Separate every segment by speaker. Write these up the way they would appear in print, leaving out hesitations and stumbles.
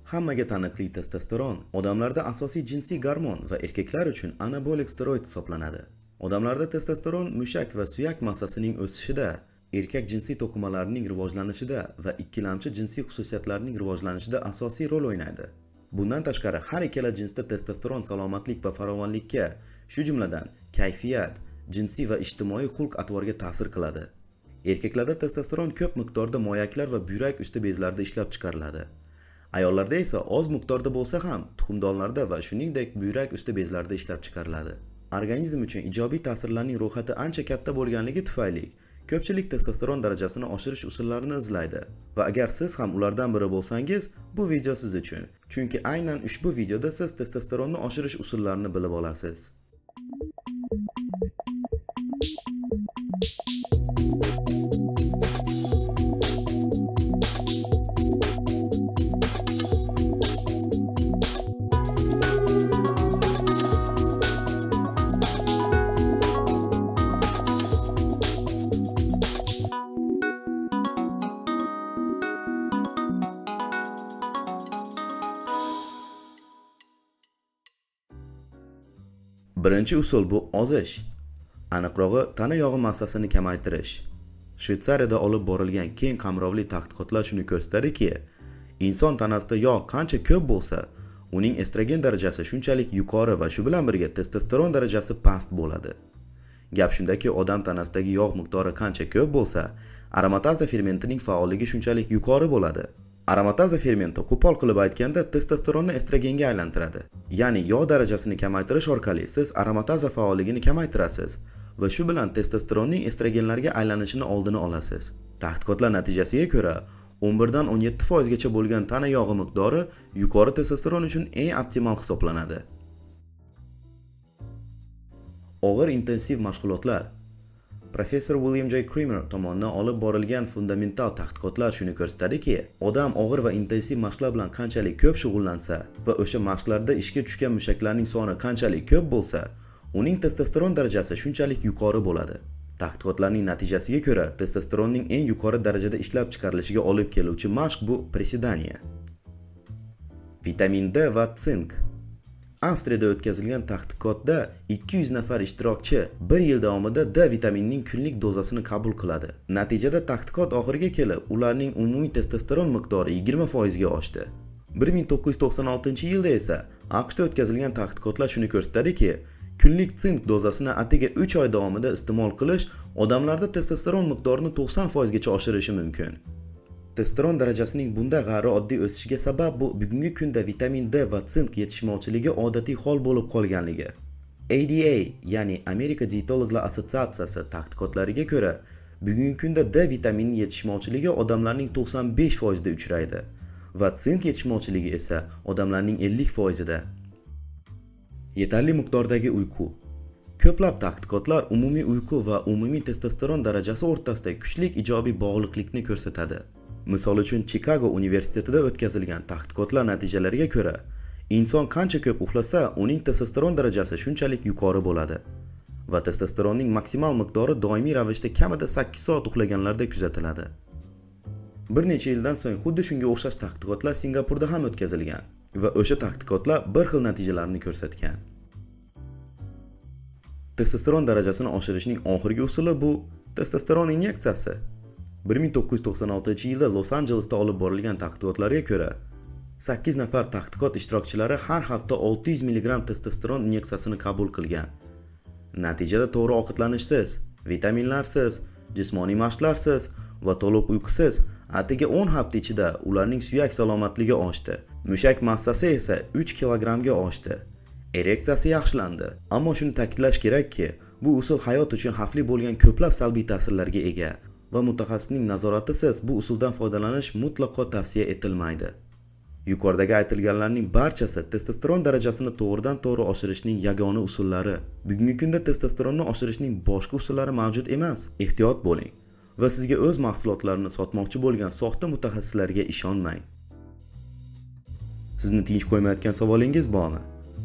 Speaker 1: Hammaga taniqli testosteron odamlarda asosiy jinsiy gormon va erkaklar uchun anabolik steroid hisoblanadi. Odamlarda testosteron mushak va suyak massasining o'sishida, erkak jinsiy to'qimalarining rivojlanishida va ikkilamchi jinsiy xususiyatlarning rivojlanishida asosiy rol o'ynaydi. Bundan tashqari, har ikkala jinsda testosteron salomatlik va farovonlikka, shu jumladan kayfiyat, jinsiy va ijtimoiy xulq-atvorga ta'sir qiladi. Erkaklarda testosteron ko'p miqdorda moyaklar va buyrak usti bezlarida ishlab chiqariladi. Ayollarda esa oz miqdorda bo'lsa ham tuxumdonlarda va shuningdek buyrak usti bezlarida ishlab chiqariladi. Organizm uchun ijobiy ta'sirlarning ro'yxati ancha katta bo'lganligi tufayli ko'pchilik testosteron darajasini oshirish usullarini izlaydi. Va agar siz ham ulardan biri bo'lsangiz, bu video siz uchun. Chunki aynan ushbu videoda siz testosteronni oshirish usullarini bilib olasiz. Birinchi usul bu ozish. Aniqrog'i, tana yog'i massasini kamaytirish. Shvetsariyada olib borilgan keng qamrovli tadqiqotlar shuni ko'rsatadiki, inson tanasida yog' qancha ko'p bo'lsa, uning estrogen darajasi shunchalik yuqori va shu bilan birga testosteron darajasi past bo'ladi. Gap shundaki, odam tanasidagi yog' miqdori qancha ko'p bo'lsa, aromataza fermentining faolligi shunchalik yuqori bo'ladi. Aromataza fermenti qo'pol qilib aytganda testosteronni estrogenga aylantiradi. Ya'ni yog' darajasini kamaytirish orqali siz aromataza faolligini kamaytirasiz va shu bilan testosteronning estrogenlarga aylanishini oldini olasiz. Tadqiqotlar natijasiga ko'ra, 11 dan 17% gacha bo'lgan tana yog'i miqdori yuqori testosteron uchun eng optimal hisoblanadi. Og'ir intensiv mashg'ulotlar. Professor William J. Kraemer tomonidan olib borilgan fundamental tadqiqotlar shuni ko'rsatadiki, odam og'ir va intensiv mashqlar bilan qanchalik ko'p shug'ullansa va o'sha mashqlarda ishga tushgan mushaklarning soni qanchalik ko'p bo'lsa, uning testosteron darajasi shunchalik yuqori bo'ladi. Tadqiqotlarning natijasiga ko'ra, testosteronning eng yuqori darajada ishlab chiqarilishiga olib keluvchi mashq bu приседание. Vitamin D va sink. Avstriyada o'tkazilgan tadqiqotda 200 nafar ishtirokchi 1 yil davomida D vitaminining kunlik dozasini qabul qiladi. Natijada tadqiqot oxiriga kelib, ularning umumiy testosteron miqdori 20% ga oshdi. 1996-yilda esa AQShda o'tkazilgan tadqiqotlar shuni ko'rsatadiki, kunlik sink dozasini atigi 3 oy davomida iste'mol qilish odamlarda testosteron miqdorini 90% gacha oshirishi mumkin. Testosteron darajasining bunday g'ayrioddiy o'sishiga sabab bu bugungi kunda vitamin D va sink yetishmovchiligi odatiy hol bo'lib qolganligi. ADA, ya'ni Amerika dietologlar assotsiatsiyasi tadqiqotlariga ko'ra, bugungi kunda D vitamini yetishmovchiligi odamlarning 95% da uchraydi va sink yetishmovchiligi esa odamlarning 50% da. Yetarli miqdordagi uyqu. Ko'plab tadqiqotlar umumiy uyqu va umumiy testosteron darajasi o'rtasida kuchli ijobiy bog'liqlikni ko'rsatadi. Misol uchun, Chicago universitetida o'tkazilgan tadqiqotlar natijalariga ko'ra, inson qancha ko'p uxlasa, uning testosteron darajasi shunchalik yuqori bo'ladi va testosteronning maksimal miqdori doimiy ravishda kamida 8 soat uxlaganlarda kuzatiladi. Bir necha yildan so'ng xuddi shunga o'xshash tadqiqotlar Singapurda ham o'tkazilgan va o'sha tadqiqotlar bir xil natijalarni ko'rsatgan. Testosteron darajasini oshirishning oxirgi usuli bu testosteron inyeksiyasi. 1996-yilda Los-Anjelesda olib borilgan tadqiqotlarga ko'ra, 8 nafar tadqiqot ishtirokchilari har hafta 600 mg testosteron inyeksiyasini qabul qilgan. Natijada to'g'ri ovqatlanishsiz, vitaminlarsiz, jismoniy mashqlarsiz va to'liq uyqusiz atigi 10 hafta ichida ularning suyak salomatligi oshdi. Mushak massasi esa 3 kilogrammga oshdi. Ereksiyasi yaxshilandi. Ammo shuni ta'kidlash kerakki, bu usul hayot uchun xavfli bo'lgan ko'plab salbiy ta'sirlarga ega va mutaxassisning nazoratisiz bu usuldan foydalanish mutlaqo tavsiya etilmaydi. Yuqoridagi aytilganlarning barchasi testosteron darajasini to'g'ridan-to'g'ri oshirishning yagona usullari. Bugungi kunda testosteronni oshirishning boshqa usullari mavjud emas. Ehtiyot bo'ling va sizga o'z mahsulotlarini sotmoqchi bo'lgan soxta mutaxassislarga ishonmang. Sizni tinch qo'ymayotgan savolingiz bormi?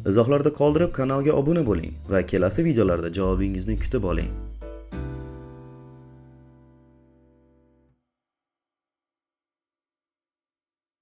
Speaker 1: Izohlarda qoldirib, kanalga obuna bo'ling va kelasi videolarda javobingizni kutib oling.